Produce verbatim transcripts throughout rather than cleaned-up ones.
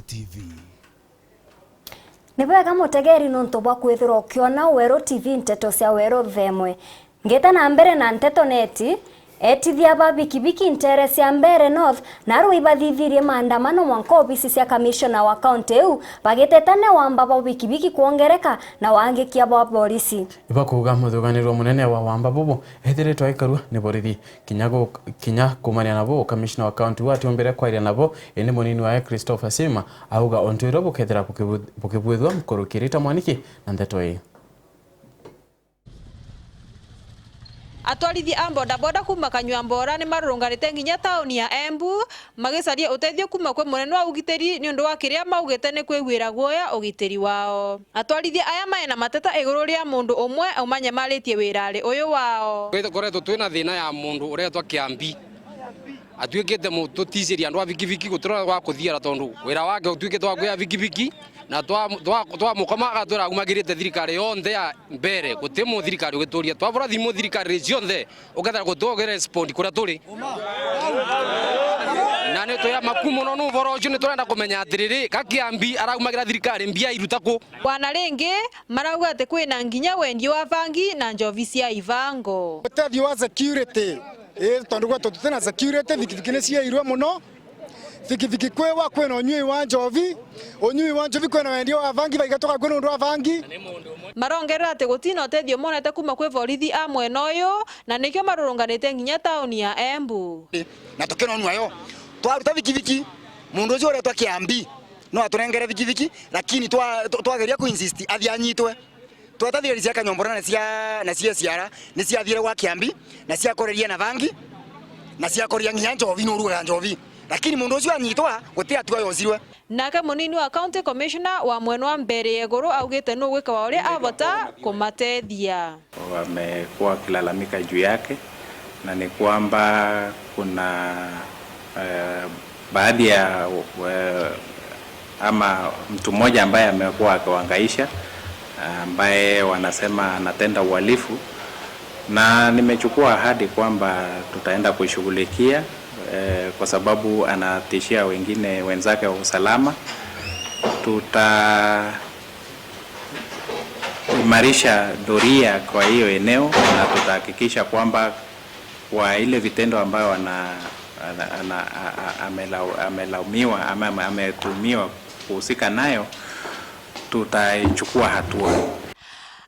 T V. Ni bwega mutegeri nontu bwa kwithirwa ukiona Weru T V, nteto cia Weru thaa imwe. Ngita na mbere na nteto neti, etithia ba bikibiki ntere cia Mbeere North narua ibathithirie maandamano mwanka obisi cia kamishona wa kaunti iu, bagiteta ne wamba bwa bikibiki kwongereka na waangikia bwa borisi. Ibakuuga muthuganirua munene wa wamba bubu ethiritwe aikarua ni borithi. Kinya gu-, kinya kumania nabo, kamishna wa kaunti uu atiombire kwaria nabo, indi munini wae Christopher Sima auga untu irio bukethira bukibu-, bukibwithua nkuruki. Rita Mwaniki na nteto ii. Atwarithia a bodaboda kuuma Kanywa Mbora ni marurunganite nginya tauni ya Embu, magicaria utethio kuuma kwi munene wa ugitiri niundu wa kiria maugite ni kwigwira guoya ugitiri wao. Atwarithia aya mai na mateta iguru ria mundu umwe umanyamaritie wirari uyu wao. Koretwo twina thina ya mundu uretwa Kiambi. Atuikite mu-, tuticiria andu a bikibiki gutura gwa kuthiara, tondu wira wake utuikite wa kuia bikibiki, na twa-, twa-, twamukoma agatwira aumagirite thirikari yonthe ya Mbeere, guti mu thirikari ugituria. Twabura thimu thirikari cionthe, ukethira guti ugi respond kuria turi. Na ni tuya maku mono ni uvoro ucio, ni turenda kumenya atiriri, ka Kiambi araumagira thirikari mbia iruta ku? Bwana ringi, marauga ati kwina nginya wendia wa bangi na njovi cia ibango. Utethio wa security. Ii, tondu gwetu tutina security, thikithiki ni ciairwe mono. Thikithiki kwiwa, kwina unyui wa njovi. Unyui wa njovi, kwina wendia wa bangi, baiga tukakua nundu wa bangi. Marongerera ati gutina utethio monete kuuma kwi borithi a mwena uyu, na nikio marurunganite nginya tauni ya Embu. Na tukinonua yo, twaruta bikibiki, mundu ucio uretwa Kiambi no aturengere bikibiki, lakini twa-, twa-, twageria ku insist athie anyitwe. Tweta thigari cia Kanywa Mbora na cia, na cia Ciara, ni ciathiire gwa Kiambi, na ciakoreria na bangi, na ciakoria nginya njovi, nurugaga njovi. Lakini mundu ucio anyitwa, guti atua yocirwe. Nake munini wa County Commissioner wa mwena wa Mbeere ya Iguru augite nugwika wa uria abota kumatethia. Wamekuwa wakilalamika juu yake, na ni kwamba kuna, eh, baadhi ya, eh, ama mtu mmoja ambaye amekuwa akiwahangaisha, ambaye wanasema anatenda uhalifu, na nimechukua ahadi kwamba tutaenda kushughulikia, eh, kwa sababu anatishia wengine, wenzake wa usalama. Tutaimarisha doria kwa hiyo eneo na tutahakikisha kwamba kwa ile vitendo ambayo ana-, ana-, ana-, a-, a-, amelau-, amelaumiwa ama ame-, ametuhumiwa kuhusika nayo, tutaichukua hatua.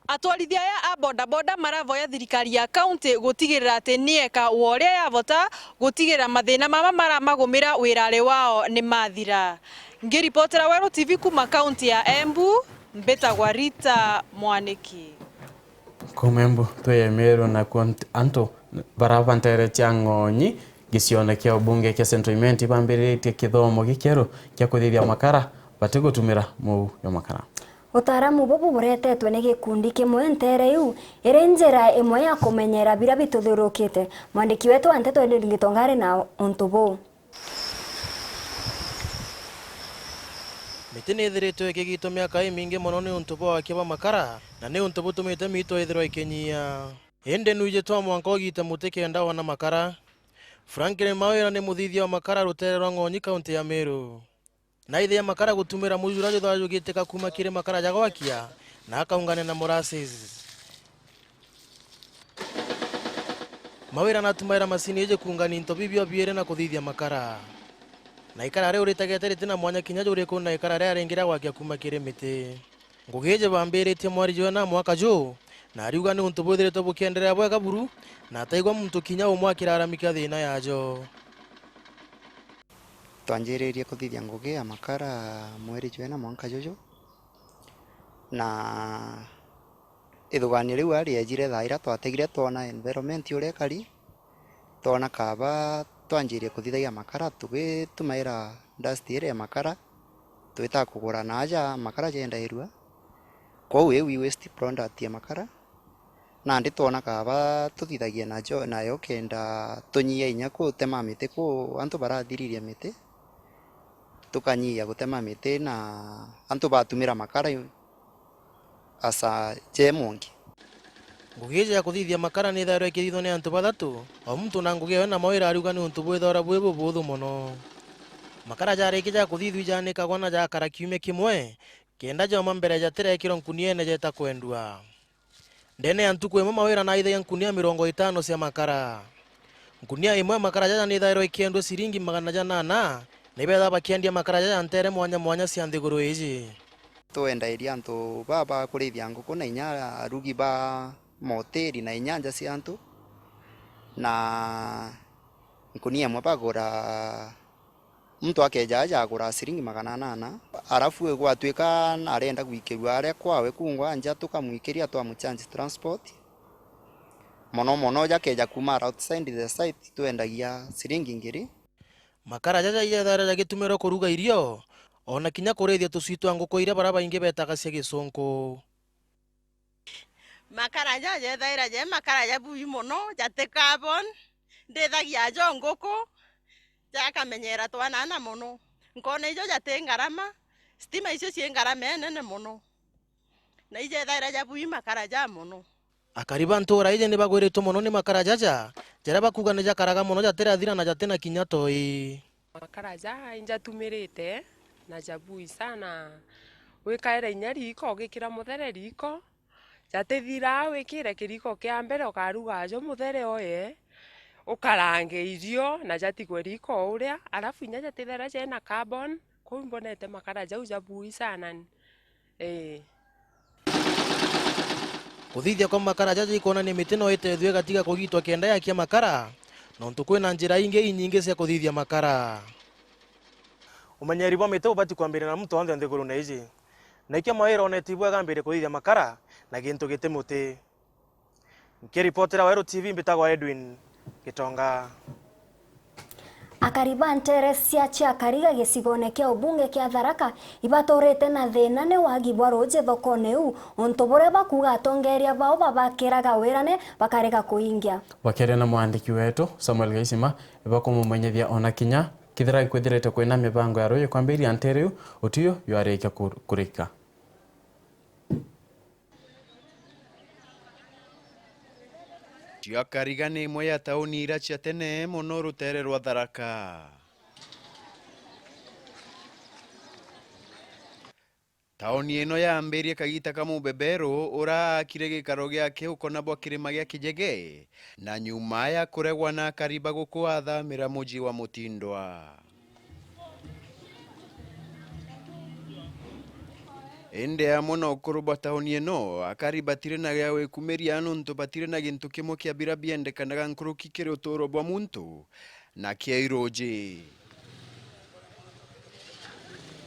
Atwarithia aya a bodaboda maravoya thirikari ya kaunti gutigirira ati ni eka wa uria yavota gutigirira mathina mama maramagumira wirari wao ni mathira. Ngiripotera Weru T V kuuma kaunti ya Embu, mbitagwa Rita Mwaniki. Kuuma Embu tweye Meru, nakuo nt-, antu baraba ntere cia Ng'onyi gicione kia ubunge kia Central Imenti bambiritie kithomo gikieru kia kuthithia makara batigutumira muu ya makara. Utaaramu bubu buretetwe ni gikundi kimwe ntere iu, iri njira imwe ya kumenyera biria bituthiurukite. Mwandiki wetu wa nteto Edwin Gitonga ari na untu buu. Miti ni ithiritwe ikigitwa miaka imingi mono ni untu bwa wakia bwa makara, na ni untu butumite miito ithirwa ikinyia. Indi nwiji twa mwanka ugite muti kenda wona makara. Franklin Mawira ni muthithia wa makara rutere rwa Ng'onyi, kaunti ya Meru. Na aithia makara gutumira muju juria juthajugitika kuuma kiri makara ja gwakia, na akaungania na molasses. Mawira natumaira macini iji kuungania into biu biobiiri na kuthithia makara. Na ikara riu ritagete riti na mwanya kinya juriku na ikara riria ringi ria gwakia kuuma kiri miti. Ngugi iji bambiritie mweri jwa ina mwaka juu, na ariuga ni untu bwithiritwe bukienderea bwega buru, na ataigua muntu kinya umwe akiraramika thiina yajo. Twanjiririe kuthithia ngugi ya makara mweri jwa ina mwanka juju, na ithuganio riu riejire thaa iria twategire twona environment uria ikari, twona kaba twanjirie kuthithagia makara, tugitumaira dust iria ya makara, twitaga kugura na aja makara jendairua. Kwou iu i waste product ya makara. Nandi twona kaba tuthithagia najo, nayo kenda tunyia inya kutema miti kuu antu barathiriria miti, tukanyia gutema miti na antu batumira makara asa je mungi. Ngugi iji ya kuthithia makara ni ithairwe ikithithwa ni antu bathatu, o muntu na ngugi yawe, na Mawira ariuga ni untu bwithairwa bwi bubuthu mono. Makara jarikia ja kuthithua ijanikagwa na jakara kiumia kimwe, kenda jooma mbere jatirekirwa nkuniene jeta kwendua. Ndene ya ntuku imwe, Mawira naithagia nkunia mirongo itano cia makara. Nkunia imwe ya makara jaja nithairwa ikiendua ciringi magana janana, na ibethaga bakiendia makara jaja ntere mwanya mwanya cia nthiguru iji. Twendairia antu baa ba kurithia nguku na inya arugi ba mahoteli na inya nja cia antu, na nkunia imwe bagura, muntu akeja aja agura ciringi magana anana, arafu gwatuika arenda gwikirua aria kwawe kungwa nja, tukamwikiria twamuchange transport. Mono mono jakeja kuma outside the site twendagia ciringi ngiri. Makara jaja ijethaira jagitumirwa kuruga irio, ona kinya kurithia tucui twa nguku iria baria baingi betaga cia gisunku. Makara jaja jethaira je makara jabui mono, jati carbon, ndithagia jo nguku, jakamenyera twanana mono. Nkona ijo jati ngarama, stima icio cii ngarama inene mono. Na ijethaira jabui makara ja mono. Akari ba ntuura iji ni bagwiritwe mono ni makara jaja, jaria bakuuga ni jakaraga mono jatirathira na jati na kinya toi. Makara ja injatumirite na jabui sana. Wikaira inya riiko, ugikira muthere riiko, jatithiraa, wikire kiriiko kia mbere, ukaruga jo muthere oye, ukarange irio na jatigwe riiko uria, arafu inya jatithera jena carbon, kou imbonete makara jau jabui sana ni. Ii. Kuthithia kwa makara jaja ikwonania miti no itethue igatiga kugitwa kenda yakia makara, nontu kwina njira ingi inyingi cia kuthithia makara. Umenyeri bwa miti bubati kwambiria na muntu wonthe nthigurune iji. Na ikia Mawira oneti bwega ambirie kuthithia makara na gintu giti muti. Nkiripotera Weru T V, mbitagwa Edwin Gitonga. Akari ba ntere cia Chiakariga gicigone kia ubunge kia Tharaka ibaturite na thina ni wagi bwa ruuji thokone iu, untu buria bakuuga atongeria bao babakiraga wirane bakarega kuingia. Bakiaria na mwandiki wetu Samuel Gaisima, ibakumumenyithia ona kinya kethira ikwithirite kwina mibango ya ruuji kwambiria ntere iu, utuyu yarikia kur-, kurika. Chiakariga ni imwe ya tauni iria cia tene mono rutere rwa Tharaka. Tauni ino yaambirie kagita ka mubeberu uraakire gikaro giake ukona bwa kirima gia Kijege, na nyuma ya kuregwa na akari ba guku athamira muji wa Mutindwa. Indi amwe na ukuru bwa tauni ino, akari batiri na gia gwikumiria nontu batiri na gintu kimwe kia biria biendekanaga nkuruki kiri utuuro bwa muntu, na kia iruuji.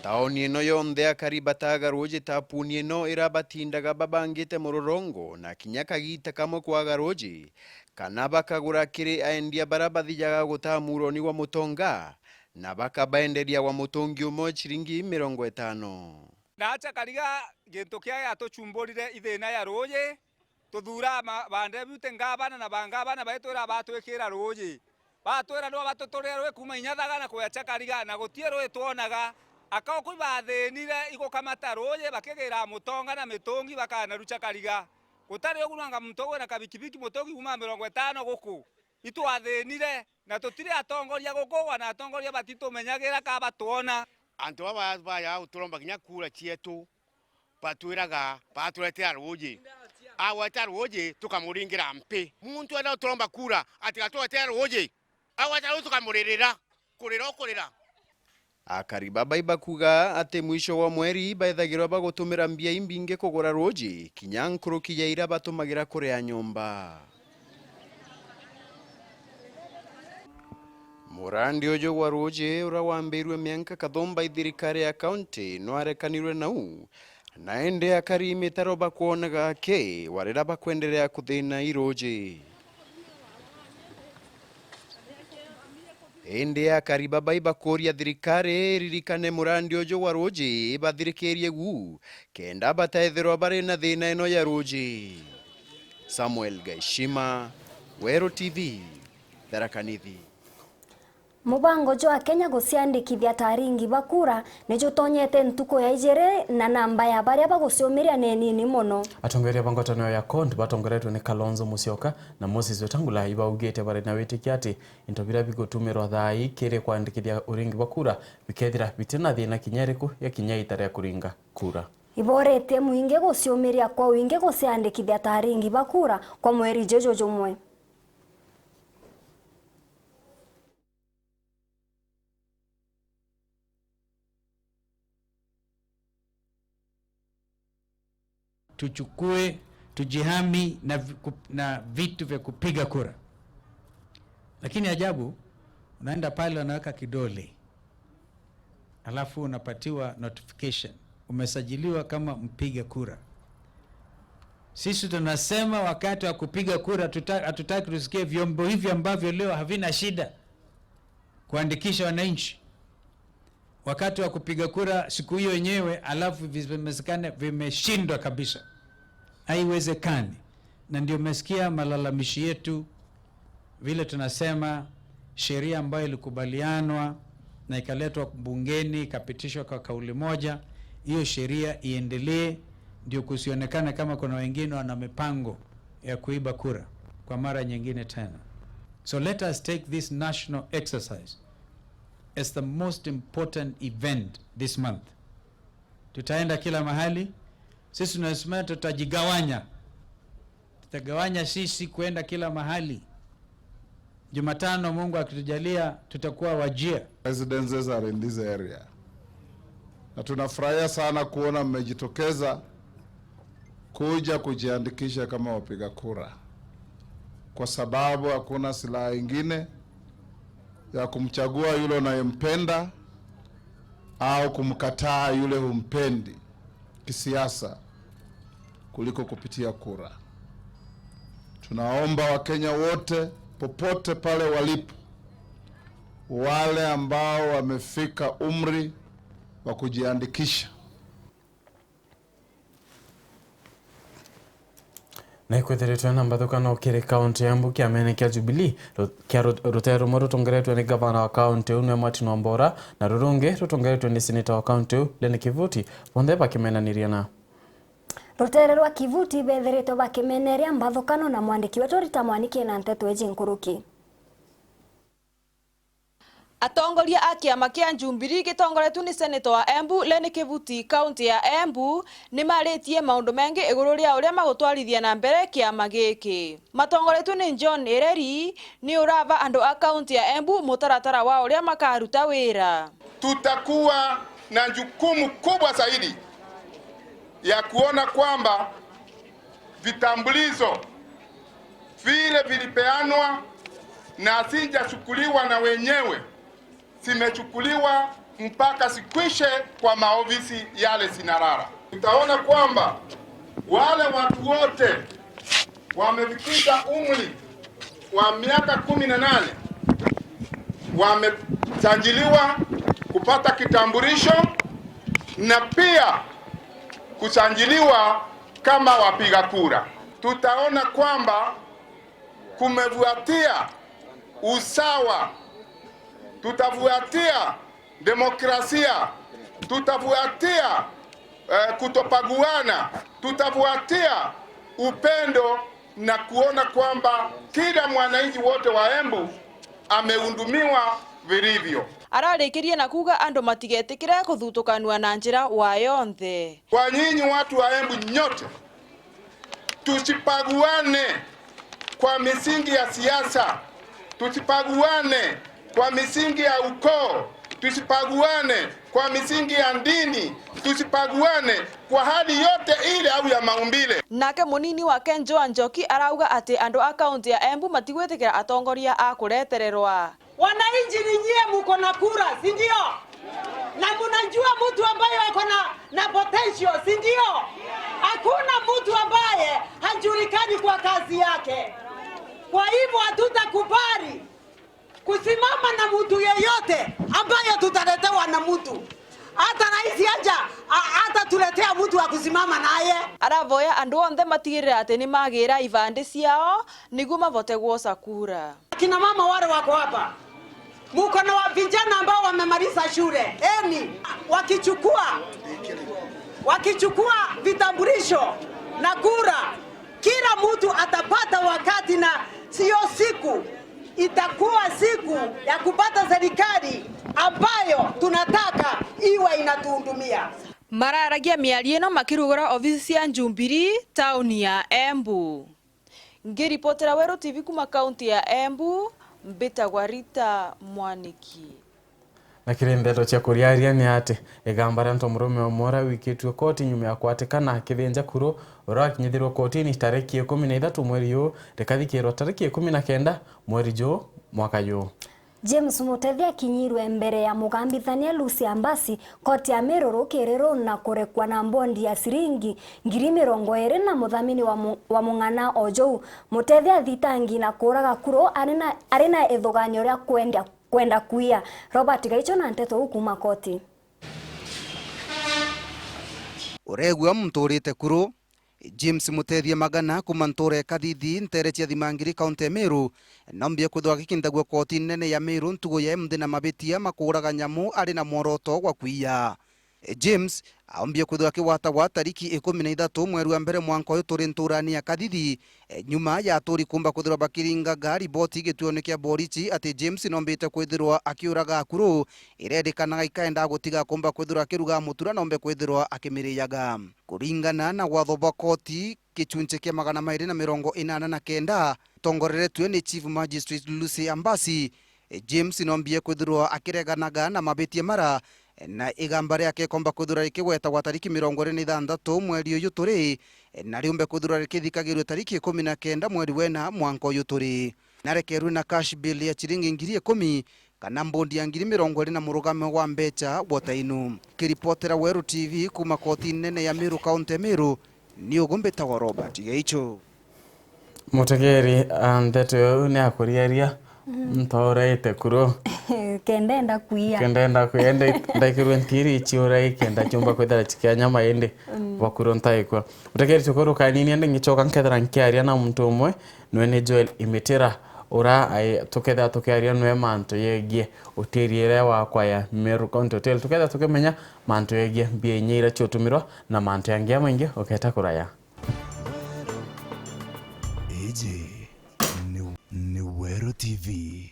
Tauni ino yonthe akari bataaga ruuji tapuni ino ira batindaga babangite murorongo, na kinya kagita kamwe kwaga ruuji, kana bakagura kiri aendia bara bathijaga gutaa muroni gwa mutonga, na bakabaenderia gwa mutungi umwe ciringi mirongo itano. Na acha kariga gintu kia yatuchumburire ithina ya ruuji, tuthuraa ma-, bande biu ti ngabana, na bangabana baitwira batwikira ruuji. Batwira nibo batuturire ruuji kuuma inya Thaga na kuya Chakariga, na gutii ruuji twonaga. Aka uku ibathinire igukamata ruuji, bakigira mutonga na mitungi bakanaru Chakariga. Gutari ugu nwanga muntu ugwira kabikibiki mutungi kuuma mirongo itano guku. Itwathinire, na tutiri atongoria guku, wana atongoria batitumenyagira ka batwona. Antu baba baya uturomba kinya kura cietu, batwiraga baturetera ruuji. Agweta ruuji, tukamuringira mpi. Muntu enda uturomba kura, atiga turetera ruuji. Agweta ruuji, tukamuririra. Kurira ukurira. Akari baba ibakuga ati mwisho wa mweri baethagirwa bagutumira mbia imbingi kugura ruuji, kinya nkuruki ya iria batumagira kuria nyomba. Murandi uju gwa ruuji uria wambirue mianka kathumba i thirikari ya kaunti nwarekanirwe nau, na indi akari mitaro bakwonaga aki warira bakwenderea kuthina i ruuji. Indi akari baba ibakuria thirikari iririkane murandi uju wa ruuji ibathirikirie gu, kenda bataethirwa bari na thina ino ya ruuji. Samuel Gaishima, Weru T V, Tharaka Nithi. Mubango jwa Kenya guciandikithia ta aringi ba kura ni jutonyete ntuku ya ijiri, na namba ya baria baguciumiria ni nini mono. Atongeria ba ngwataniro ya CORD batongoretwe ni Kalonzo Musyoka na Moses Wetangula ibaugite bari na witikio ati into biria bigutumirwa thaa ii kiri kwandikithia uringi bwa kura bikethira bitina thina kinya iriku ya kinya ita ria kuringa kura. Iboritie mwingi guciumiria kwa wingi guciandikithia ta aringi ba kura kwa mweri juju jumwe. Tuchukue, tujihami na vi-, kup-, na vitu vya kupiga kura. Lakini ajabu, unaenda pale, unaweka kidole, alafu unapatiwa notification, umesajiliwa kama mpiga kura. Sisi tunasema wakati wa kupiga kura, tuta-, hatutaki tusikie vyombo hivi ambavyo leo havina shida kuandikisha wananchi wakati wa kupiga kura siku hiyo yenyewe, alafu visemekane vimeshindwa kabisa. Haiwezekani. Na ndio umesikia malalamishi yetu, vile tunasema sheria ambayo ilikubalianwa na ikaletwa bungeni, ikapitishwa kwa kauli moja, hiyo sheria iendelee, ndio kusionekane kama kuna wengine wana mipango ya kuiba kura kwa mara nyingine tena. So let us take this national exercise as the most important event this month. Tutaenda kila mahali. Sisi tunasema tutajigawanya. Tutagawanya sisi kwenda kila mahali. Jumatano, Mungu akitujalia, tutakuwa Wajir. Residences are in this area. Na tunafurahia sana kuona mmejitokeza kuja kujiandikisha kama wapiga kura, kwa sababu hakuna silaha ingine ya kumchagua yule unayempenda au kumkataa yule humpendi kisiasa kuliko kupitia kura. Tunaomba Wakenya wote popote pale walipo, wale ambao wamefika umri wa kujiandikisha, Na ikwithiritwe na mbathukano kiri kaunti ya Embu, kiamene kia Jubilee, ru-, kia ru-, rutere rumwe rutongeretwe ni gavana wa kaunti iu, niwe Martin Wambora, na ruru rungi rutongeretwe ni seneta wa kaunti iu, Lenny Kivuti, bonthe bakimenaniria na. Rutere rwa Kivuti bethiritwe bakimeneria mbathukano na mwandiki wetu Rita Mwaniki na nteto iji nkuruki. Atongoria a kiama kia Jubilee gitongoretue ni seneta wa Embu, Lenny Kivuti, kaunti ya Embu, ni maritie maundu mengi iguru ria uria magutwarithia na mbere kiama giki. Matongoretue ni John Ireri, ni urava andu a kaunti ya Embu mutaratara wa uria makaruta wira. Tutakuwa na jukumu kubwa zaidi ya kuona kwamba vitambulisho vile vilipeanwa na hazijachukuliwa na wenyewe, zimechukuliwa mpaka zikwishe kwa maofisi yale zinalala. Utaona kwamba wale watu wote wamefikisha umri wa miaka kumi na nane wamesajiliwa kupata kitambulisho na pia kusajiliwa kama wapiga kura. Tutaona kwamba kumefuatia usawa, tutafuatia demokrasia, tutafuatia, eh, kutobaguana, tutafuatia upendo na kuona kwamba kila mwananchi wote wa Embu amehudumiwa vilivyo. Ararikirie na kuuga andu matigetikire kuthutukanua na njira wa yonthe. Kwa nyinyi watu wa Embu nyote, tusibaguane kwa misingi ya siasa, tusibaguane kwa misingi ya ukoo, tusibaguane kwa misingi ya dini, tusibaguane kwa hali yote ile au ya maumbile. Nake munini wake Joan Njoki arauga ati andu a kaunti ya Embu matigwitikira atongoria a kuretererwa. Wananchi ni nyie muko na kura, si ndio? Na mnajua mtu ambaye ako na, na potential, si ndio? Hakuna mtu ambaye hajulikani kwa kazi yake. Kwa hivyo hatutakubali kusimama na mtu yeyote ambaye tutaletewa na mtu. Hata rais aja, a-, hata tuletea mtu wa kusimama naye. Aravoya andu onthe matigirire ati ni magira ibandi ciao niguo mavote gwoca kura. Akina mama wale wako hapa, Muko na wa vijana ambao wamemaliza shule, eni, wakichukua, wakichukua vitambulisho na kura, kila mtu atapata wakati, na sio siku itakuwa siku ya kupata serikali ambayo tunataka iwe inatuhudumia. Mararagia miario ino makirugura ofisi cia Jubilee tauni ya Embu. Ngiripotera Weru T V kuma kaunti ya Embu, mbitagwa Rita Mwaniki. Na kiri ndeto cia kuriaria ni ati, igamba ria ntomurume umwe uria wikitue koti nyuma ya kwatikana akithinja kuru, uria wakinyithirwe kotini tariki ikumi na ithatu mweri uu, rikathikirwa tariki ikumi na kenda mweri juu mwaka juu. James Mutethi akinyirwe mbere ya mugambithania Lucy Ambasi, koti ya Meru rukiri ruu na kurekwa na mbondi ya ciringi ngiri mirongo iri na muthamini wa mu-, wa mung'ana o juu. Mutethi athitangi na kuuraga kuru ari na, ari na ithuganio ria kwenda, kwenda kuia. Robert Gaicho na nteto uu kuuma koti. Uregua muntu urite kuru, James Mutethi Magana kuma ntuura ya Kathithi, nteere cia Thimangiri, kaunti ya Meru, noombie kwithirwa agikindagua koti nene ya Meru ntugu ya imunthi na mabitia ma kuuraga nyamu ari na mworoto gwa kwiya. James aombie kwithirwa akigwatagwa tariki ikumi na ithatu mweri wa mbere mwanka uyu turi ntuurani ya Kathithi, e, nyuma ya aturi kuumba kwithirwa bakiringaga riboti gituone kia borichi ati James noombite kwithirwa akiuraga akuru, irendikanaga ikaenda gutiga kuumba kwithirwa akiruga mutura noombe kwithirwa akimiriaga. Kuringana na watho bwa koti, gichunchi kia magana mairi na mirongo inana na kenda, tongoreretue ni Chief Magistrate Lucy Ambasi, James noombie kwithirwa akireganaga na mabitia mara, na igamba riake ikomba kwithirwa rikigwetagwa tariki mirongo iri na ithanthatu mweri uyu turi, na riumbe kwithirwa rikithikagirua tariki ikumi na kenda mweri wena mwanka uyu turi. Narekerwe na cash bail ya chiringi ngiri ikumi, kana mbondi ya ngiri mirongo iri na murugamo wa mbecha wa tainu. Kiripotera Weru T V kuma koti nene ya Meru, kaunti ya Meru, ni ugu mbitagwa Robert Gaicho. Mutegeri, a, nteto iu ni akuriaria, mm, ntoorete kuru. Kenda enda kuia. Kenda enda kuia, nda-, ndaikirwe ntiri ichiura i kenda chiumba kwithira chikia nyama indi, mm, bwa kuru ntaikwa. Mutegeri, tukuru kanini, indi ngichoka nkethira nkiaria na muntu umwe, nwe ni Joel Imitira, ura ai-, tukethira tukiaria nwe mantu yegie utiri iria wakwa ya Meru County Hotel. Tukethira tukimenya mantu yegie mbia inya iria chiutumirwa na mantu yangi jamaingi uketa kuraya. Iji ni, ni Weru T V.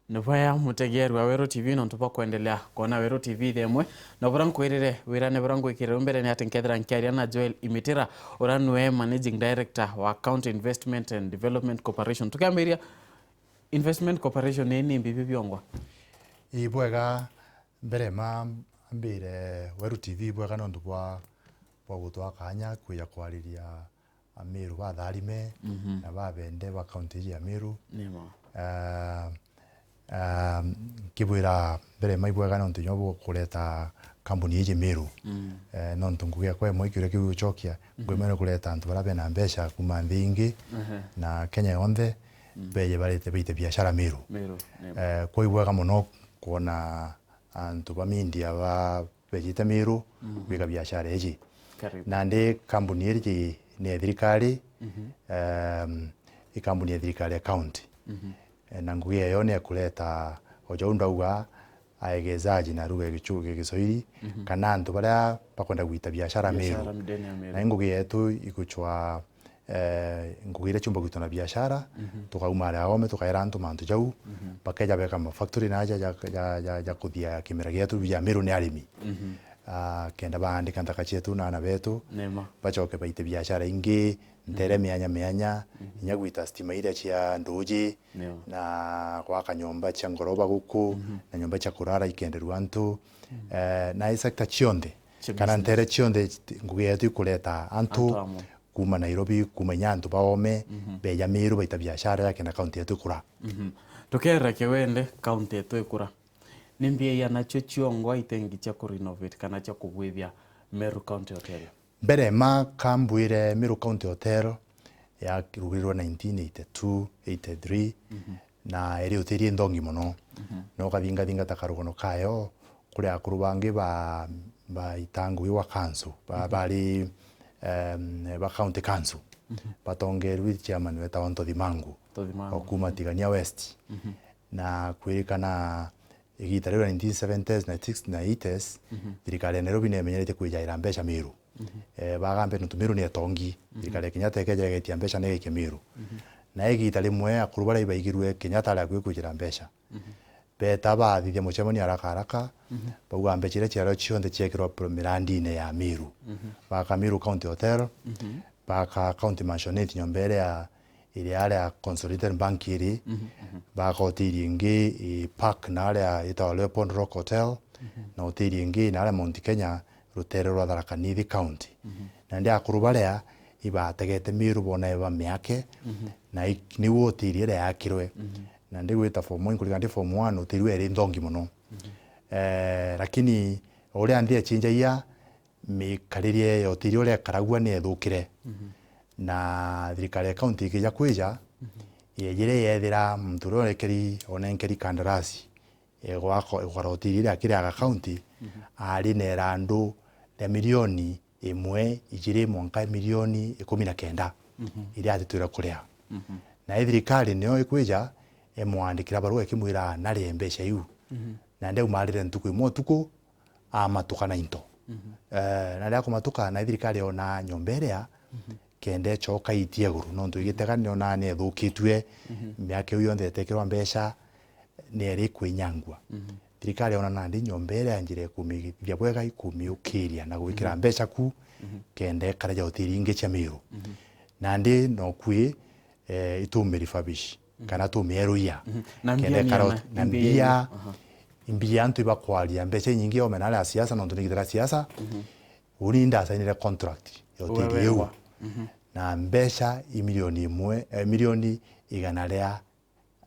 Ni bwega mutegeeri wa Weru T V nontu bwa kwendelea kwona Weru T V itha imwe. Na buria nkwirire wira ni buria ngwikirire mbere ni ati nkethira nkiaria na Joel Imitira, uria niwe Managing Director wa County Investment and Development Corporation. Tukiambiria, Investment Corporation ni, ni mbibi biongwa? Ii, bwega, mbere ma ambire Weru T V bwega nontu bwa, bwa gutwa kanya kwija kwariria Ameru batharime, mhm, na babende ba kaunti iji ya Meru. Ni ma. Ah, ah, nkibwira mbere ma ibwega nontu inya bukureta kambuni iji Meru. Mm. Eh, nontu ngugi yakwa imwe ikiuria kiu gucokia, mm-hmm, ngugi imwe ni kureta antu baria bena mbeca kuma nthi ingi, ehe, na Kenya yonthe, mm, beje barete baite biashara Meru. Meru, ni ma. Eh, kwa ibwega muno kwona antu ba media ba bejite Meru, mhm, gwika biashara iji. Karibu. Nandi kambuni iji ni ya thirikari, mhm, em, i kambuni ya thirikari ya county. Mhm. Eh, na ngugi yayo ni ya kureta, o jau ndauga, aegezaji na lugha ya Gichu-, ya Kiswahili, mhm, kana antu baria bakwenda gwita biashara Meru. Biashara ndene ya Meru. Na i ngugi yetu iguchwa eh, ngugi iria ciumba gwitwa na biashara, mhm, tukauma aria aome, tukaera antu mantu jau, mhm, bakeja beka mafactory na aja ja, ja, ja, ja kuthia kimera gietu ja Meru ni arimi. Mhm. Ah, kenda baandika nthaka cietu na ana betu, ni ma, bacoke baite biashara ingi, ntere, mhm, mianya mianya, mhm, inya gwita stima iria cia nduji, ni ma, na gwaka nyomba cia ngoroba guku, mhm, na nyomba cia kurara ikenderua antu. Mhm. Eh, na i sector cionthe, cia kana business, ntere cionthe, ngugi yetu ikureta antu, antu amwe. Kuma Nairobi, kuma inya antu baome, mhm, beja Meru baita biashara yakenda kaunti yetu ikura. Mhm. Tukeera kiwende kaunti yetu ikura, ni mbia iana cio ciongwa itengi cia ku renovate kana cia kugwithia Meru County Hotel? Mbere ma kambwire Meru County Hotel yarugirirwe nineteen eighty-two, eighty-three, mhm, na iri utiri nthongi muno. Mhm. No ukathingathinga ta karugano kayo, kuri akuru bangi ba, ba itangu iwa council, ba, mhm, bari, em, ba county council, mhm, batongerwe chairman wetagwa Ntothi Mangu, Ntothi Mangu, o kuma Tigania West. Mhm. Na kwirikana igita riu ria nineteen seventies na sixties na eighties, Mhm. thirikari ya Nairobi neemenyeretie kwijaira mbeca Miru. Mhm. Eh, bagambe nontu Miru ni etongi. Mhm. Thirikari ya Kenyatta ikeja igetia mbeca na igaikia Miru. Mhm. Na igita rimwe akuru baria ibaigirue Kenyatta ari akui kwijira mbeca. Mhm. Beeta bathithia mucemanio haraka haraka, Mhm. bauga mbeca iria ciario cionthe ciekirwa pro-, mirandine ya Miru. Mhm. Baaka Miru County Hotel, Mhm. baaka County Mansionette, nyomba iria iri aria Consolidated Bank iri, Mhm, mhm. baaka hoteli ingi i park na aria itagwa Leopold Rock Hotel, Mhm. na hoteli ingi na aria Mount Kenya, rutere rwa Tharaka Nithi County. Mhm. Nandi akuru baria ibategete Miru bona eba miake, Mhm. na i-, niu hoteli iria yakirwe. Mhm. Nandi gwita form one, kurigana ndi form one, hoteli iu yari nthongi mono. Mhm. Eh, lakini uria nthi echinjagia, mikarire ya hoteli uria ikaragua ni ethukire. Mhm. Na thirikari ya county ikija kwija, Mhm. yejire yethira muntu uria urekeri, onenkeri kandarasi, e gwako-, e gukara hoteli iria akiri aga county, Mhm. ari na irandu ria milioni imwe, ijiri, mwanka milioni ikumi na kenda, Mhm. iria atitwire kuria. Mhm. Na i thirikari nio ikwija, imwandikira barua ikimwira narie mbeca iu. Mhm. Na ndiaumarire ntuku imwe utuku, amatuka na into. Mhm. Eh, na riria akumatuka, na thirikari yona nyomba iria, Mhm. kenda icoka iitie iguru, nontu igitega nionaa ni ethukitue, Mhm. miaka iu yonthe itekirwa mbeca, ni eri ikwinyangua. Mhm. Thirikari yona nandi nyomba iria njira ikumithithia bwega, ikumiukiria na gwikira Mhm. mbeca ku, Mhm. kenda ikara ja hoteli ingi cia Miru. Mhm. Nandi nokui, eh, itumi refurbish, Mhm. kana tumieruia. Mhm. Na mbia kenda ni ikara ana? Na Mbia mbia, iu? Aha. Mbia antu ibakwaria, mbeca inyingi omena aria siasa, nontu ni igita ria siasa. Mhm. Uni ndasainire contract ya hoteli Wewe iu. Wa. Mhm. Na mbeca i milioni imwe, eh, milioni igana ria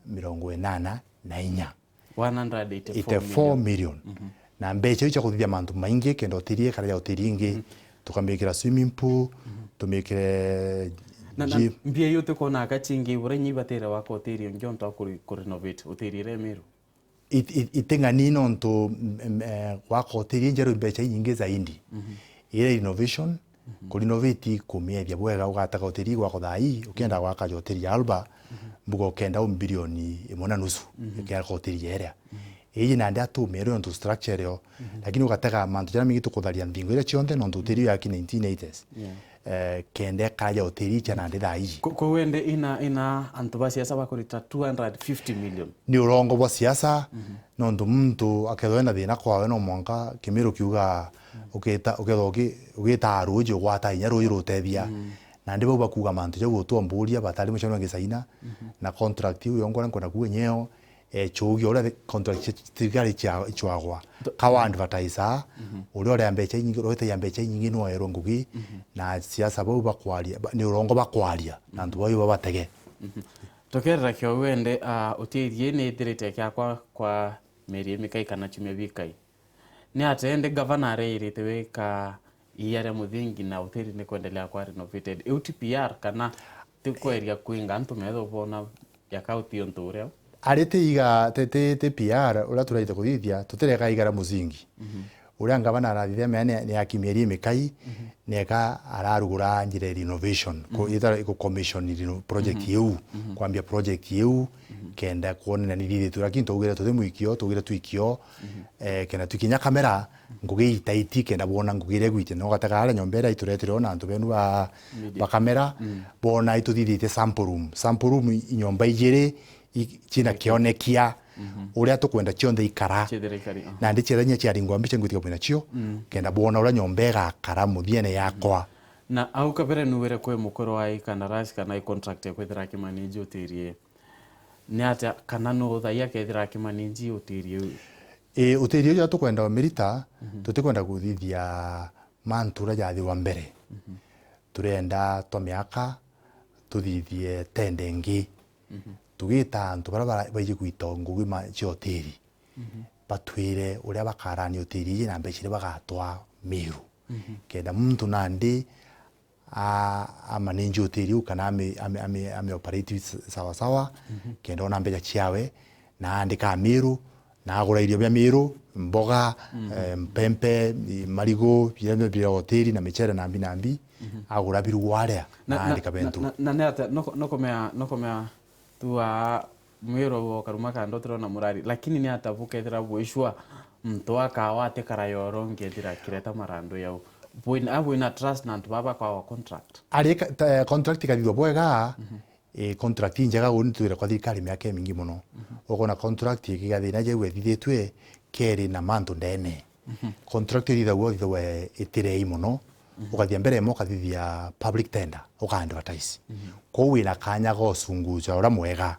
mirongo inana na inya. One hundred eighty-four million. Eighty-four million. Mhm. Na mbeca iu cia kuthithia mantu maingi, kenda hoteli ikara ja hoteli ingi, Mhm. tukamikira swimming pool, Mhm. tumikire Na, na gym. Mbia iu utikwona aka cingi, uria inya ibatire waka hoteli ungi ontu wa kuri-, kurenovate hoteli iria i Miru? It-, it-, iting'ani nontu, mm, mm, eh, gwaka hoteli injeru mbeca inyingi zaidi. Mhm. Ire renovation, Mhm. kurenovate kumiethia bwega, ugataka hoteli gwako thaa ii, ukienda Mhm. gwaka ja hoteli ya Alba, Mhm. mbuga ukenda u bilioni imwe na nusu, Mhm. ukiaka hoteli ya iria. Mhm. Iji nandi atumire nontu structure irio, Mhm. lakini ugatega mantu jaria mingi tukutharia nthingo iria cionthe nontu hoteli iu yaki nineteen eighties. Yeah. Eh, kenda ikara ja hoteli icia nandi thaa iji. Ku-, ku wende ina, ina antu ba siasa bakurita two hundred fifty million. Ni urongo bwa siasa, Mhm. nontu muntu akethwa ena thina kwawe no mwanka Kimiru kiuga Mhm. ukita, ukethwa uki-, ugita ruuji ugwata inya ruuji rutethia. Mhm. Nandi bau bakuga mantu jau utuomburia batari mucano wa Gisaina, Mhm. na contract iu yongwa nkwenda kuga nyeo, eh, chugia uria the contract cia thirikari cia, ichwagwa. Ndo- Kawa advertiser, Mhm. uria uria mbeca inyingi, uria witagia mbeca inyingi no erwe ngugi, Mhm. na siasa bau bakwaria, ba-, ni urongo bakwaria, na antu bau babatege. Mhm. Tukerera kio wende, ah, hoteli ii ni ithirite kiakwa kwa mieri imikai kana ciumia bikai. Ni atia indi gavana areirite wika iia ria muthingi na hoteli ni kwendelea kwa renovated? Iu ti P R kana ti kweria kwinga antu metho bona yaka uti untu uria? Ari ti iga, ti, ti, ti P R uria turaite kuthithia, tutireka iga ria muthingi. Mhm. Uria ngavana arathithia mea ni, ni aki mieri imikai, Mhm. neka ararugura njira ya renovation, ku-, Mhm. ita-, ku commission reno-, project Mhm. iu, Mhm. kwambia project iu, Mhm. kenda kwonania ni thithitwe, lakini twaugire tuthi mwikio, twaugire twikio, Mhm. eh, kenda twikinya kamera, ngugi itaiti kenda bona ngugi iria igwite. Na ugatega aria nyomba iria ituretirwe na antu benu ba, Media. ba kamera, Mm. bona ituthithite sample room. Sample room i nyomba ijiri i, cina Eke. kionekia Mhm. uria tukwenda cionthe ikara. Ciethire ikari, aha. Nandi ciethira inya ciaringwa mbica ngwitika bwina cio, Mm. kenda bona uria nyomba igakara muthiene yakwa. Na au kabere nuwire kwi mukuru wa i kandarasi kana i contract ya kwithira akimanage utiri ii? Ni atia kana nu thaai akethira akimanage utiri uu? Ii, utiri uu ja tukwenda umirita, Mhm. tutikwenda kuthithia mantu uria jathirwa mbere. Mhm. Turenda twa miaka tuthithie tende ingi. Mhm. Tugita antu baria bara-, baiji gwita ngugi ma-, cia utiri. Mhm. Batwire uria bakarania utiri iji na mbeca iria bagatwaa Miru. Mhm. Kenda muntu nandi a, a manage hoteli iu kana ami, ami, ami, ami operate s-, sawa sawa, Mhm. kenda ona mbeca ciawe, na andika Miru, na agura irio bia Miru, mboga, Mhm. eh, mpempe, i, marigu, biria bia hoteli na michere na mbi na mbi, Mhm. agura biru waria, na, na na, andika na, bentu. Na, na ni atia, nuku-, nukumea, nukumea tu a Mwiro ukaruma kando utirona murari, lakini ni ata bukethira bwishwa muntu akawa atikara yoro ngethira akireta marandu yau? Bwina, a bwina trust na antu baba kwa contract? Ari ka-, ta-, contract ikathithwa bwega, eh, contract injega uni twire kwa thirikari miaka imingi muno. Ukona contract ikiga thina jau ethithitwe keri na mantu ndene. Contract ithithagua, ithithagua itirei muno. Ukathia mbere imwe ukathithia public tender, uka advertise. Kou wina kanya ga ucunguca uria mwega.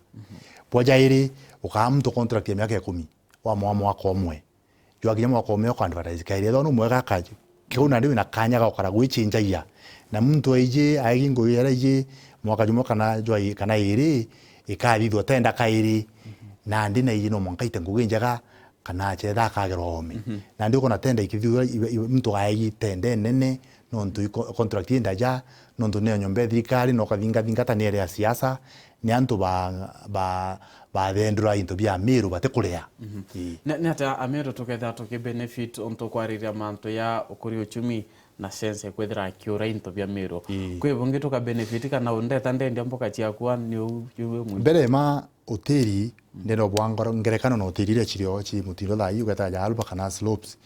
Bwa jairi, ukaa muntu contract ya miaka ikumi, wamwa mwaka umwe. Jwakinya mwaka umwe uka advertise kairi, ethwa ni mwega akaju. Kiu nandi wina kanya ga ukara gwichinjagia. Na muntu aiji, aigi ngugi iria iji, mwaka jumwe kana jwa-, kana iri, ikathithwa tender kairi. Nandi naiji no mwanka aite ngugi njega, kana achetha akagerwa oome. Nandi ukona tender ikithithwa, i-, i-, muntu aegi tender nene, nontu i co-, contract indaja, nontu nio nyomba ya thirikari, na ukathingathingata ni iria ya siasa, ni antu ba, ba, bathendura into bia Amiru batikuria. Ii. Ni, ni atia Amiru tukethira tukibenefit untu kwariria mantu ya ukuri uchumi na sense kwithira akiura into bia Amiru? Ii. Kwi bungi tukabenefit kana undeta ndendia mboka ciakwa ni u, u, u, Mbere ma utiri, ndenda ubwa ngoro, ngerekano na utiri iria cirio ci mutindo thaa ii, ugeta ja Alba kana slopes,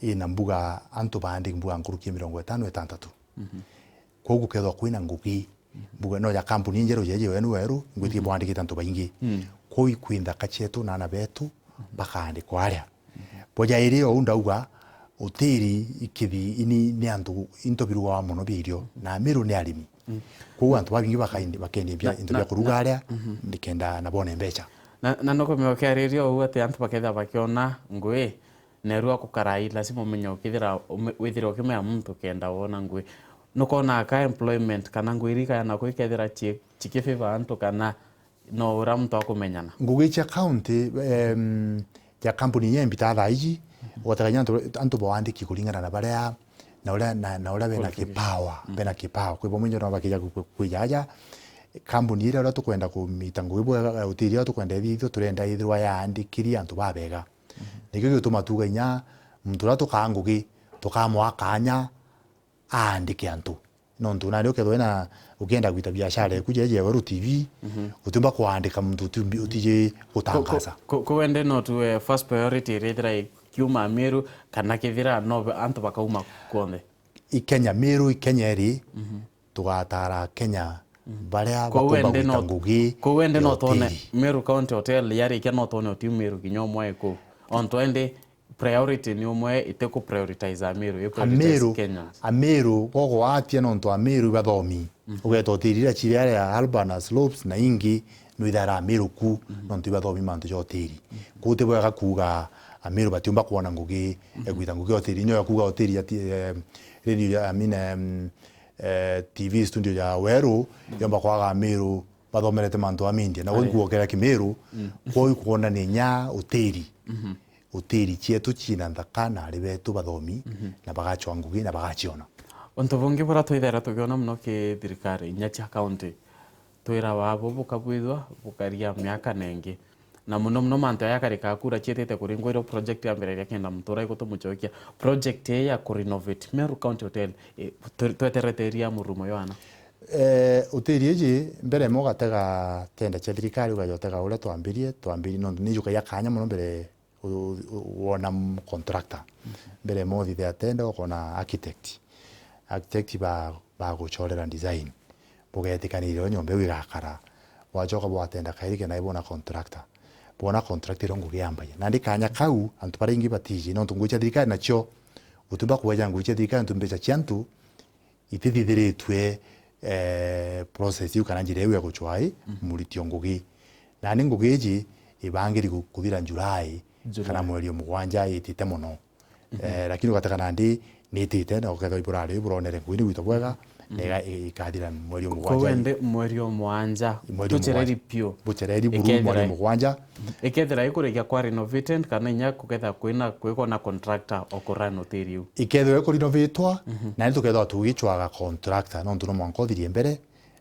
ina mbuga antu baandiki mbuga nkuruki ya mirongo itano itantatu. Kwou gukethwa kwina ngugi, mbuga no ya kampuni injeru jeje wenu weru, ngwitikia bwandikite antu baingi. Kwou ikwi nthaka cietu na ana betu bakaandikwa aria. Boja iri ou ndauga, utiri ikithi ini ni antu into birugwa mono bia irio, na Amiru ni arimi. Kwou antu babingi bakaindi-, bakendia bia, into bia kuruga aria, nikenda na bone mbeca. Na, na nukumenya ukiariria uu ati antu bakethira bakiona ngui, neru akukarai, lazima umenye ukithira ume-, withire ukimenya muntu kenda wona ngui. Nukonaga ka employment kana ngui iri kaya naku ikethira ci-, cikifavor antu kana no uria muntu akumenyana? Ngugi cia county, em, ja kampuni inya imbita thaa iji, ugategania antu, antu bawandiki kuringana na baria, na uria, na, na uria bena kipawa, bena kipawa. Kwi bamwe injo no bakija ku-, ku-, kwija aja, kampuni iria uria tukwenda kumita ngugi bwega, utiri uria tukwenda ithithwe, turenda ithirwa yaandikiri antu babega. Nikio gituma tuga inya muntu uria tukaa ngugi, tukamwaa kanya aandike antu. Nontu nandi ukethwa wina, ukienda gwita biashara eku jeje ya Weru T V, utiumba kuandika muntu uti-, utiji gutangaza. Ko, ko, ko wende no tu, eh, first priority irithira ikiuma Meru, kana kithira no antu bakauma kuonthe? I Kenya, Meru i Kenya iri, tugatara Kenya baria bakumba gwita ngugi. Kou wende no twone Meru County Hotel yarikia no twone utiu Meru kinya umwe ku. Ontu endi priority ni umwe, iti ku prioritize Amiru, i prioritize Kenyans. Amiru, gogo atia nontu Amiru ibathomi. Ugeta utiri iria ciri aria Alba na Slopes na ingi, nwithara Amiru ku, nontu ibathomi mantu ja utiri. Kuu ti bwega kuuga Amiru batiumba kwona ngugi, e gwita ngugi ya utiri. Nyo ya kuuga utiri ati, eh, radio ya, I mean, em, eh, T V studio ya Weru, yomba kwaga Amiru bathomerete mantu a media. Na gwe nkuokerea Kimiru, kwou ikwonania inya utiri. Utiri cietu ciina nthaka na ari betu bathomi, na bagachwa ngugi na bagaciona. Untu bungi buria twithera tugiona mono ki thirikari, inya cia county, twira wabo bukabwithwa bukaria miaka nengi. Na mono mono mantu aya akari ka kura cietete kuringwa irio project ya mbere iria kenda muntu urai gutumucokia. Project ii ya ku renovate Meru County Hotel, eh, twe-, tweterete iria murumo yo ana? Eh, utiri iji, mbere mo ugatega tenda cia thirikari, ukaja utega uria twambirie, twambirie nontu ni ijukagia kanya mono mbere u-, u-, wona m-, contractor. Mbere mo uthithia tenda ukona architect. Architect ba, baguchorera design. Bugetikaniria uria nyomba iu igakara. Bwachoka bwatenda kairi kenda ibona contractor. Bwona contractor iria ngugi yambagia. Nandi kanya kau, antu baria ingi batiji, nontu ngugi cia thirikari nacio, utumba kueja ngugi cia thirikari nontu mbeca cia antu, itithithiritue, eh, process iu kana njira iu ya guchwa i, muritio ngugi. Nandi ngugi iji ibangiri gu-, kuthira July, kana mweri o mugwanja itite mono. Eh, lakini ugatega nandi ni itite, na ukethwa iburari iburonere ngugi ni gwitwa bwega, na iga-, i-, ikathira mweri o mugwanja. Kou ende mweri o mugwanja. Mweri o mugwanja. Tuchereri piu. Buchereri buru mweri o mugwanja. Ikethira ikurikia kwa renovated, kana inya kukethira kwina, kwikwa na contractor o ku run utiri u? Ikethirwa ikurenovatwa, na ni tukethirwa tugichwaga contractor, nontu no mwanka uthirie mbere,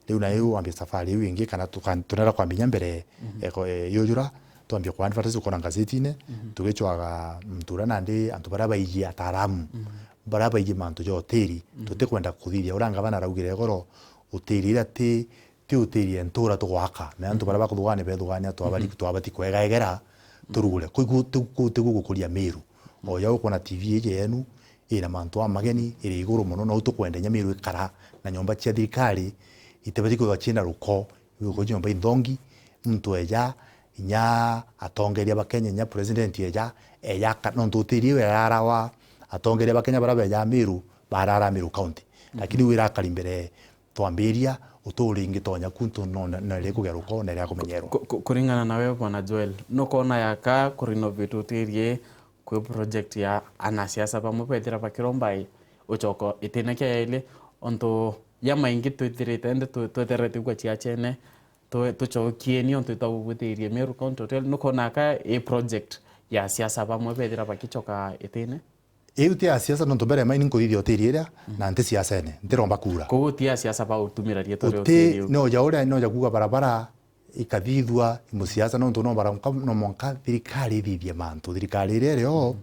riu nayo wambie safari iu ingi, kana tuka-, tunera kwambia inya mbere, eko-, eh, yujura, twambie ku advertise ukona ngazetine, tugichwaga muntu uria nandi antu baria baiji ataaramu, baria baiji mantu ja utiri, tutikwenda kuthithia uria ngavana araugire igoro, utiri iria ti, ti utirie ntura tugwaka. Me antu baria bakuthugania bethugania twabari-, twabati kwegaegera turugure. Kuu tigu-, tigu-, tigu gukuria Miru. O ja ukwona T V iji yenu ina mantu amageni, iri iguru mono, na u tukwenda inya Miru ikara na nyomba cia thirikari itibati kwithirwa ciina ruko. Iguru nyomba inthongi, muntu eja, inya atongeria ba Kenya, inya president eja, eja aka-, nontu utiri we ararawa, atongeria ba Kenya baria beja Miru, barara Miru County. Lakini wira akari mbere twambiria, uturi ingitonya ku ntu no, no, na iri kugia ruko, na iri kumenyerwa. Ku-, ku-, kuringana na we, Bwana Joel, nukwona yaka ku renovate utirie kwi project ya anasiasa bamwe bethira bakiromba i-, ucoka itine kia yaili, ontu ya maingi twithirite ndi tu-, tweterete igua ciachene, tu-, tucokieni ontu itagugwithirie Meru County Hotel, nukwona ka i project ya siasa bamwe bethira bakicoka itine? Iu ti ya siasa, nontu mbere mai ni nkuthithia utiri iria, na nti siasene, ntiromba kura. Koguo ti ya siasa ba utumira rietwa ria utiri iu. No ja uria, no ja kuuga barabara ikathithua i musiasa, nontu no bara-, no mwanka thirikari ithithie mantu. Thirikari iria irio,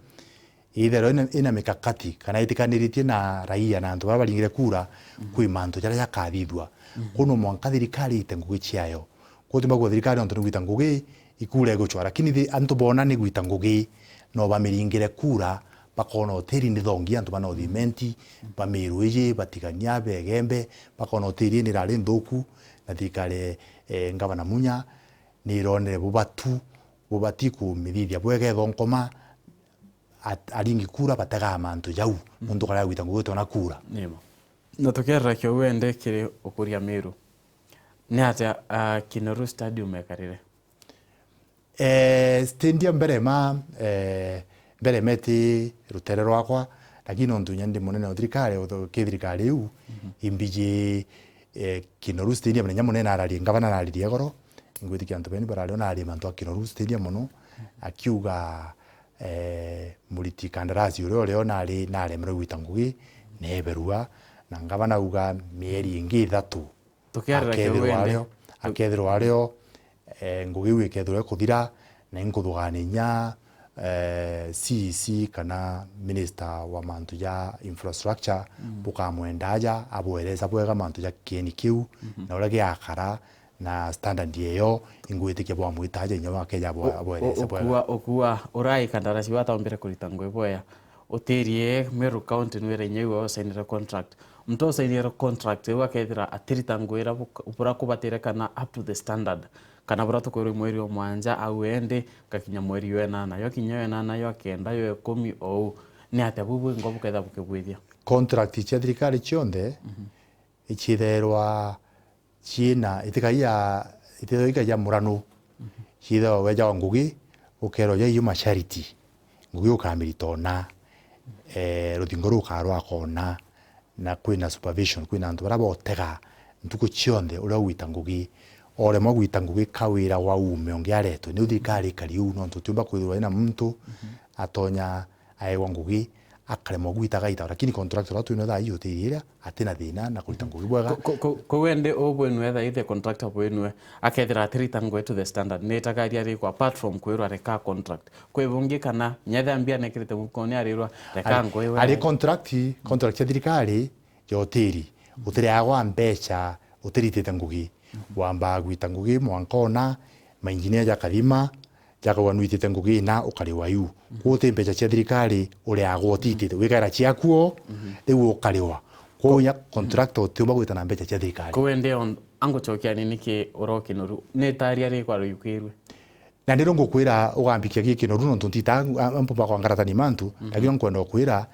itherwa ina, ina mikakati, kana itikaniritie na raia na antu baria baringire kura, kwi mantu jaria jakathithua. Kuu no mwanka thirikari ite ngugi ciayo. Kuu ti mbauga thirikari nontu ni gwita ngugi, ikura igucwa. Lakini thi-, antu bona ni gwita ngugi, no bamiringire kura, bakona utiri ni thongi antu ba North Imenti, ba Miru iji, ba Tigania, ba Igembe, bakona utiri ni irari nthuku, na thirikari, eh, Ngavana Munya, ni ironere bubatu, bubati kumithithia bwega ithonkoma, at-, aringi kura bategaa mantu jau, nontu kara gwita ngugi utona kura. Nimo. Na tukiarira kiu wende kiri ukuria Miru, ni atia, ah, Kinoru Stadium ekarire? Eh, stadium mbere ma, eh, mbere meti rutere rwakwa, lakini nontu inya ndi munene wa thirikari, utho-, ki thirikari iu, imbiji, eh, Kinoru Stadium, na inya munene ararie, ngavana ararie igoro, ingwitikia antu beni barario na arie mantu a Kinoru Stadium mono, akiuga, eh, muriti kandarasi uria urio nari, naremerwe gwita ngugi, neberua, na ngavana auga mieri ingi ithatu, tukiarira kiu akethirwa wende, ario, tu- akethirwa ario, eh, ngugi iu ikethirwa ikuthira, na inkuthugania inya, eh, C E C kana minister wa mantu ja infrastructure, bukamwenda aja, abweresa bwega mantu ja kieni kiu, na uria giakara, na standard eyo, ingwitikia bwamwita aja inya wakeja abwe-, abweresa bwega. Ukua, ukua, urai kandarasi wataumbire kurita ngugi bwega. Utirie Meru County nwire inya iwe usainire contract. Muntu usainire contract iu akethira atirita ngugi iria buk-, buria kubatire kana up to the standard. Kana buria tukwirwa mweri o mwanja au endi, ngakinya mweri yo enana, yo kinya yo enana, yo kenda, yo ikumi ou. Ni atia buu bwingwa bukethira bukibwithia? Contract cia thirikari cionthe, iciithairwa ciina, itikaia, itithagwa ikaia murano. Ciithagwa wejawa ngugi, ukerwa ja iyo mashariti. Ngugi ukamirita ona, eh, ruthingo rukarwaka ona, na kwina supervision, kwina antu baria botega ntuku cionthe uria ugwita ngugi. Oremwa gwita ngugi ka wira wa uume ungi aretwe, niu thirikari ikari uu, nontu utiumba kwithirwa ina muntu atonya aegwa ngugi, akaremwa gwita gaita, lakini contractor uria twina thaa ii utiri iria, atina thina na kurita ngugi bwega. Ko-, ko-, ko-, kou endi uu bwenu etha ithe contractor bwenu akethira atirita ngugi to the standard, ni itagaria rikwa apart from kwirwa reka contract? Kwi bungi kana nyethe ambia nekirite mukoni arirwa reka ngugi we? Ari contract, contract cia thirikari ya utiri, utiriagwa mbeca utiritite ngugi. Wambaa gwita ngugi mwanka ona mainjinia jakathima, jakauga nwitite ngugi ina ukariwa iu. Kwou ti mbeca cia thirikari uriagwa utitite, wikaira ciaku o, riu ukariwa. Kwou inya contractor utiumba gwita na mbeca cia thirikari. Kwou endi on-, angucokia ni niki urokinoru? Ni taria rikwa ruyukirwe? Na ndiro ngukwira ugambikia gikinoru nontu ntita ampu bakwa ngaratani mantu, lakini nkwenda ukwira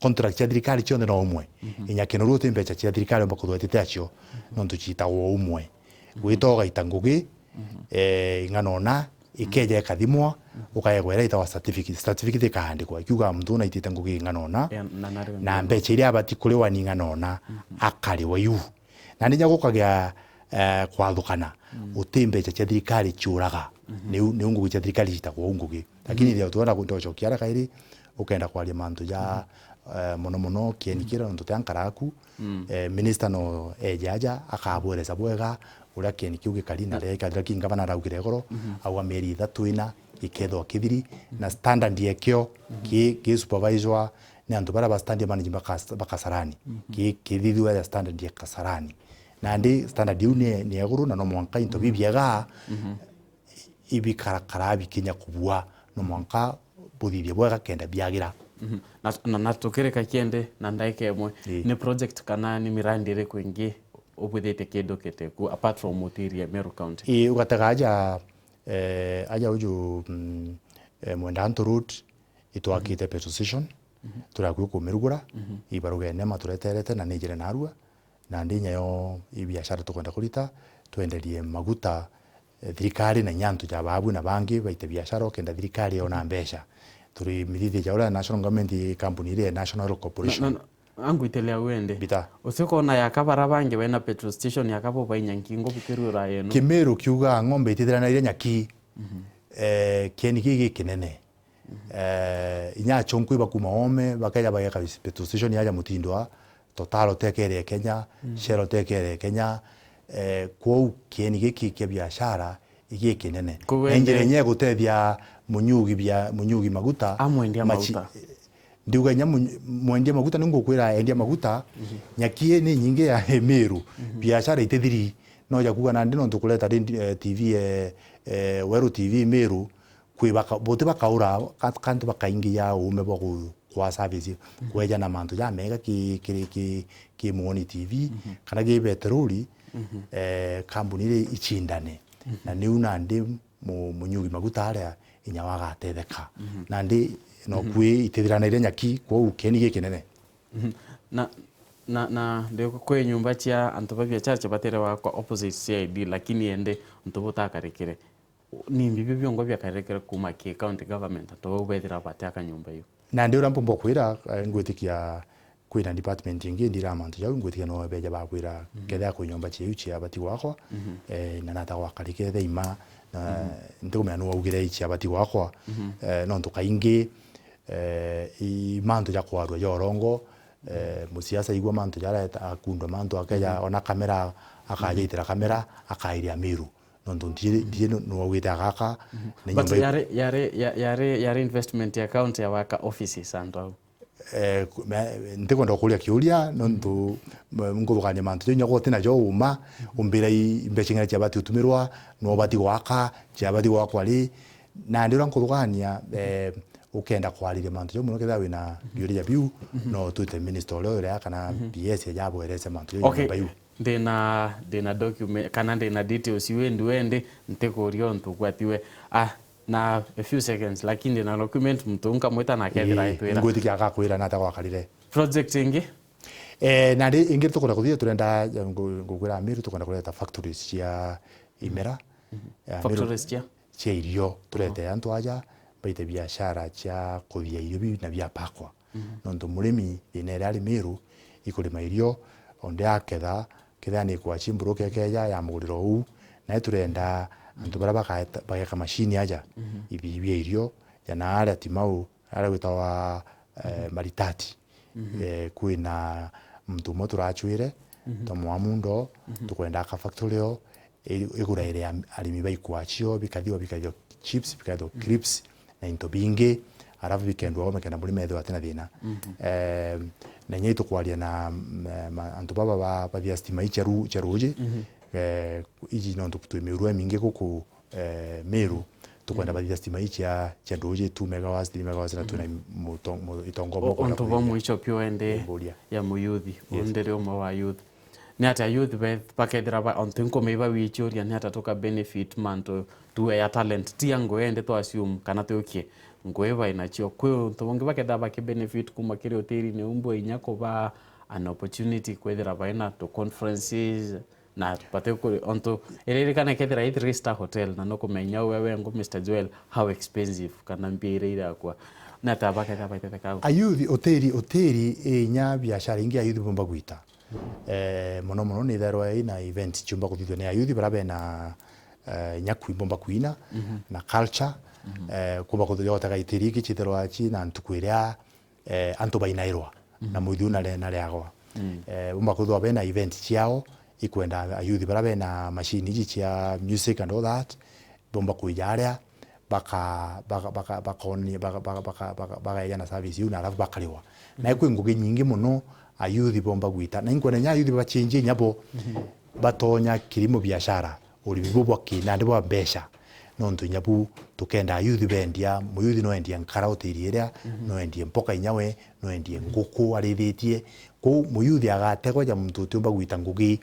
contract cia thirikari cionthe no umwe. Inya kinoru uti mbeca cia thirikari umba kuthwetete acio, nontu ciitagwo umwe. Gwita ugaita ngugi, eh, ing'ana ona, ikeja ikathimwa, ukaegwa iria itagwa certificate. Certificate ikaandikwa, ikiuga muntu unaitite ngugi ing'ana ona, na mbeca iria abati kuriwa ni ing'ana ona, akariwa iu. Na ninya gukagia, eh, kwathukana, uti mbeca cia thirikari ciuraga. Niu, niu ngugi cia thirikari ciitagwo uu ngugi. Lakini ithia tuona ndocokia ara kairi, ukenda kwaria mantu ja, eh, mono mono kieni kira nontu tia nkaraku, eh, minister no eje aja, akabweresa bwega uria kieni kiu gikari na ria ikathira. Ki ngavana araugire igoro, auga mieri ithatu ina, gikethwa kithiri, na standard ekio, ki, ki supervisor ni antu baria ba standard management ba Kas-, ba Kasarani. Ki, kithithua ya standard ya Kasarani. Nandi standard iu ni, ni ya iguru na no mwanka into bibiega ibikarakara bikinya kubua, no mwanka buthithie bwega kenda biagira. Mhm. Na, na, na tukirika kiende na ndaika imwe, ii, ni project kana ni mirandi iriku ingi ubwithitie kindu kiteku apart from utiria Meru County? Ii, ugatega aja, eh, aja uju, mm, eh, Mwendantu Road, itwakite petrol station, turi akui kumirugura, ibarugene matureterete na nijire narua, na ndi nyayo i biashara tukwenda kurita, twenderie maguta, eh, thirikari na inya antu ja babu na bangi baite biashara, ukenda thirikari yona mbeca. Turi mithithia ja uria national government, kampuni iria ya National Oil Corporation. Na, na, angwitilia wende. Bita. Ucio kona yaka bara bangi bena petrol station yaka bo bainya nkingo bukirura yenu. Kimiru kiuga ng'ombe itithirana iria nyaki. Eh, kieni giki gikinene. Eh, inya achonku iba kuma Oome, bakeja bageka petrol station yaja Mutindwa, Total otekere Kenya, Shell otekere Kenya. Eh, kwou kieni giki kia biashara igikinene. Kwou na injira wende inya igutethia munyugi bia, munyugi maguta, amwendia machi-, maguta. Ndiuga inya mu-, mwendia maguta, ni ngukwira endia maguta, nyaki ni nyingi ya Meru, biashara itithiri. No ja kuga nandi nontu kureta rendi-, eh, T V, eh, eh, Weru T V Meru, kwi baka-, buti bakaura, ka-, kantu bakaingia uume bwa ku-, kwa service, kweja na mantu jamega ki, ki, ki, ki Muoni T V, kana ki peteroli, eh, kambuni iria icindane. Na niu nandi mu-, munyugi maguta aria inya wagatetheka. Nandi no kwi itithirana iria nyaki, kwou kieni gikinene. Mhm. Na, na, na ndi kwi nyumba cia antu ba biashara ciabatire wakwa opposite C I D, lakini ende untu butakarikire. Ni mbi biu biongo biakarekere kuma ki county government, antu bau bethira batiaka nyumba iu? Na ndi uria mpumba kwira, eh, ngwitikia kwina department ingi ndira mantu jau, ngwitikia no beja bakwira, kethia kwi nyumba ciu cia bati gwakwa, eh, na nata gwakarikire thaa ima, na ntikumenya nu waugire i cia bati gwakwa, eh, nontu kaingi, eh, i mantu ja kwarua ja urongo, eh, musiasa igua mantu jareta akundwa mantu akeja ona kamera, akajaitira kamera, akairia Miru. Nontu ndiri, ndiri nu-, nu waugite agaka, na but nyomba i- yari, yari, ya-, yari, yari investment account ya waka offices antu au. Eh, ku-, me-, ntikwenda kuria kiuria, nontu, m-, nkuthukania mantu jau, nyago utina jo uma, umbira i mbeca ing'ana ciabati utumirwa, no bati gwaka, ciabati gwakwa ri, na ndi uria nkuthukania, eh, ukenda kwariria mantu jau muno, kethira wina biuria ja biu, no twite minister uria uria kana P S aja abwerese mantu jau Okay. nyomba iu. Ndina, ndina document, kana ndina details iu indi wendi, ntikuria untu gwatiwe. Ah, na a few seconds, lakini ndina document muntu nkamwita na akethira Ii, aitwira. Ngwitikia agakwira nata gwakarire. Project ingi? Eh, na ri-, ingi tukwenda kuthithia, turenda, eh, ngu-, ngukwira Miru, tukwenda kureta factories cia imera. Mhm. Ya, Miru Factories cia? Cia irio, turete antu aja, baite biashara cia kuthia irio biu na bia pakwa. Mhm. Nontu murimi, thina iria ari Miru, ikurima irio, onde aketha, kethira ni kwaci mburuke keja, yamugurira uu. Nae turenda antu baria bakaeta-, bageka mashini aja, mhm, ibi bia irio, ja na aria Timau, aria gwitawa, eh, Maritati. Mhm. Eh, kwina muntu umwe turacwire, mhm, twamwa mundo, mhm, tukwenda aka factory o, i-, iguraire am-, arimi ba ikwacio, bikathiwa, bikathiwa chips, bikathiwa crisps, na into bingi, arafu bikendwa o, makenda murimi ethirwa atina thina. Mhm. Eh, na inya itukwaria na, mm, ma-, antu baba ba, bathia stima ii cia ru-, cia ruji, mhm, eh, iji nontu twi miurua mingi guku, eh, Miru, tukwenda, mhm, bathithia stima ii cia, cia nduji, two megawatts, three megawatts, na twina, mhm, muto-, mu-, itongo. O-, bwa kwenda ontu bwa kuthithia. Mwisho pio ende Mburia. Ya muyuthi, yes, undi ri umwe wa youth. Ni atia youth be-, bakethira ba, ontu nkumeiba wichuria, ni atia tuka benefit mantu tuwe ya talent, tia ngui ende twa assume kana tukie ngui bai nacio. Kwi untu bungi bakethira baki benefit kuma kiri utiri ni umbu inya kuba an opportunity kwethira baina to conferences, na bati kuri, ontu iririkane kethira i three star hotel, na nukumenya we wengu, Mister Joel, how expensive, kana mbia iria irakua. Na ta bakethira baitetheka au. Ayuthi, utiri, utiri, inya biashara ingi ayuthi bomba gwita. Eh, mono mono ni therwa ina event ciumba kuthithwa ni ayuthi, bara bena, eh, inya kwi-, bomba kwina, mhm, na culture, mhm, eh, kuba kuthithwa gotega itiri iki citherwa ci na ntuku iria eh, antu bainairwa, mhm, na muthiu nare-, nareagwa. Mm. Eh, bomba kwithirwa bena event ciao, ikwenda ayuthi bara bena machine iji cia music and all that, bomba kwija aria, baka-, baka-, baka-, bakoni-, baka-, baka-, baka-, baka-, bakaeja na service iu, na alafu bakariwa. Na, mhm, kwi ngugi nyingi mono ayuthi bomba gwita. Na inkwenda inya ayuthi bachenjie inya bo. Mhm. batonya kilimo biashara, urimi bu bwa ki-, nandi bwa mbeca. Nontu inya bu tukenda ayuthi bendia, muyuthi no endie nkara hoteli iria, no endie mpoka inya we, no endie nguku arithitie. Kwou muyuthi agategwa ja muntu utiumba gwita ngugi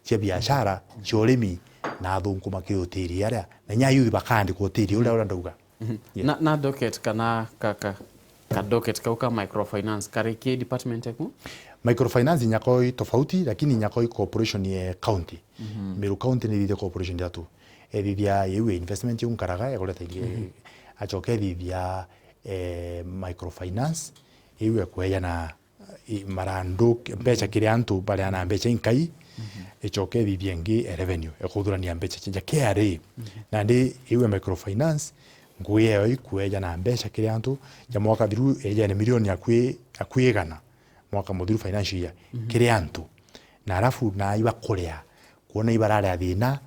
cia biashara, cia urimi, na athunkuma ki hoteli aria. Na inya ayuthi bakaandikwa hoteli uria, uria ndauga. Mhm. Yeah. Na, na docket kana ka, ka, ka docket kau ka microfinance, kari ki department yaku? Microfinance inyakoi tofauti, lakini inyakoi corporation ye county. Mhm. Meru County ni ithithia corporation ithatu. Ethithia iu ya investment iu nkaraga, ekureta ingi. Mhm. Acoke ethithia, eh, microfinance, iu ya kuejana i-, marandu, mbeca kiri antu baria na mbeca inkai, icoke ithithia ingi e revenue, ekuthurania mbeca cia K R A. Nandi iu ya microfinance, ngugi yayo ikueja na mbeca kiri antu, ja mwaka thiru ejene milioni akui, akui igana, mwaka muthiru financial year, kiri antu. Na alafu na ibakuria, kwona ibarari a thina,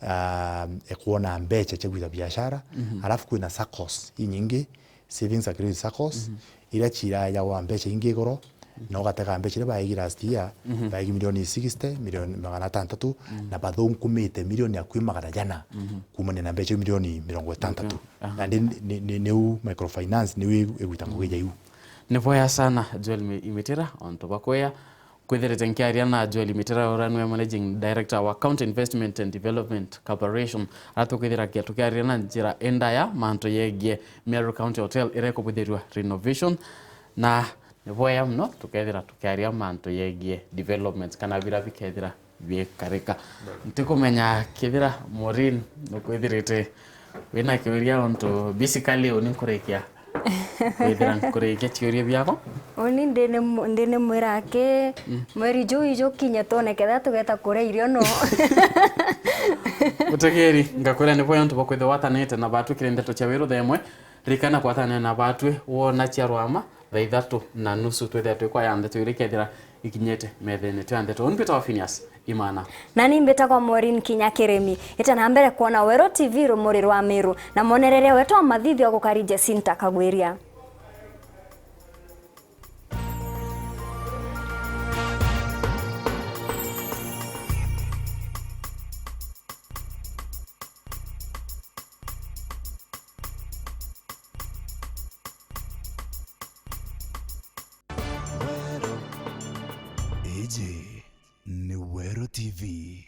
ah, e kwona mbeca cia gwita biashara, alafu kwina saccos inyingi, savings and credit saccos, iria cirayagwa mbeca ingi igoro, na ugatega mbeca iria baegi last year, baegi milioni sixty, milioni magana atantatu, na bathunkumite milioni akui magana jana, kumania na mbeca iu milioni mirongo itanthatu. Okay. Aha. Na ni, ni, ni, niu microfinance, niu igwita ngugi ja iu. Ni bwega sana, Joel Mi-, Imitira, ontu bakwea, Kwithirite nkiaria na Joel Mitera, uria niwe Managing Director wa County Investment and Development Corporation, aria tukwithira kia-, tukiaria na njira indaya mantu yegie Meru County Hotel iria ikubuthirua renovation, na ni bwega muno tukethira tukiaria mantu yegie development kana bira bikethira biikarika. Ntikumenya kethira Maureen nukwithirite wina kiuria, ontu basically uni nkurikia kwithira nkurikia ciuria biakwa. Uni ndini mu-, ndini mwira aki, mweri juu ijukinye twone ketha tugeta kuria irio no. Mutegeri, ngakwira ni bwega ontu bwa kwithirwa watanite na batwi kiri Ndeto cia Weru thaa imwe. Ririkana kwatana na batwi wona cia rwama thaa ithatu na nusu, twithira twi kwa ya ndeto iria ikethira ikinyite methene tu ya ndeto. Uni mbitagwa Phineas Imana. Nani mbitagwa Maureen Kinya Kirimi. Ita na mbere kwona Weru T V, rumuri rwa Meru, na monereria wetu wa mathithio gukari Jacinta Kagwiria. Weru. Iji ni Weru T V.